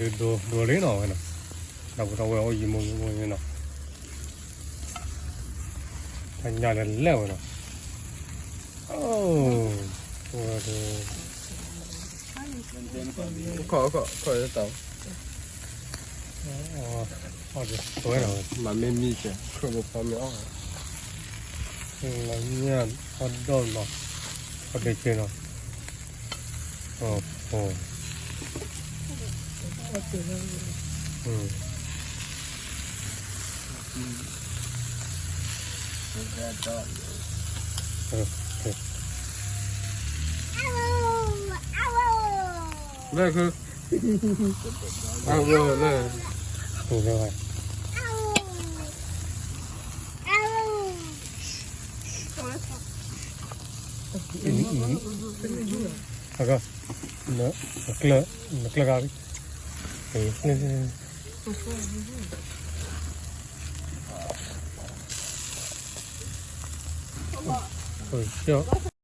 ဒိဒိလံနီၤဝဲနီၤ, ဒီပုၢ်ဒီဝဲၢ်အိၣ်ယံာ်မူယံာ်မူန့ၣ်နီၤ, တၢ်ညၣ်လဲၤလဲၣ်ဝဲနီၤ, အိ, ဝဲဒီး ခီၣ်ခီၣ်ခီၣ်တၢ်, အီၣ်ဒ်သွဲနီၤဝဲ, မၤမ့ၢ်မံကဲ, ခီၣ်ဖိဖီမ့ၢ်အီၣ်, လၢညၣ်အီၣ်ဒိၣ်နီၤ, အီၣ်ဒ့က့နီၤ, အီၣ်ဖိ လၢခု, အဝဲလၢ, အဂၤ, နကျၢၤ, နကျၢၤဂၤလံ, ကၠီ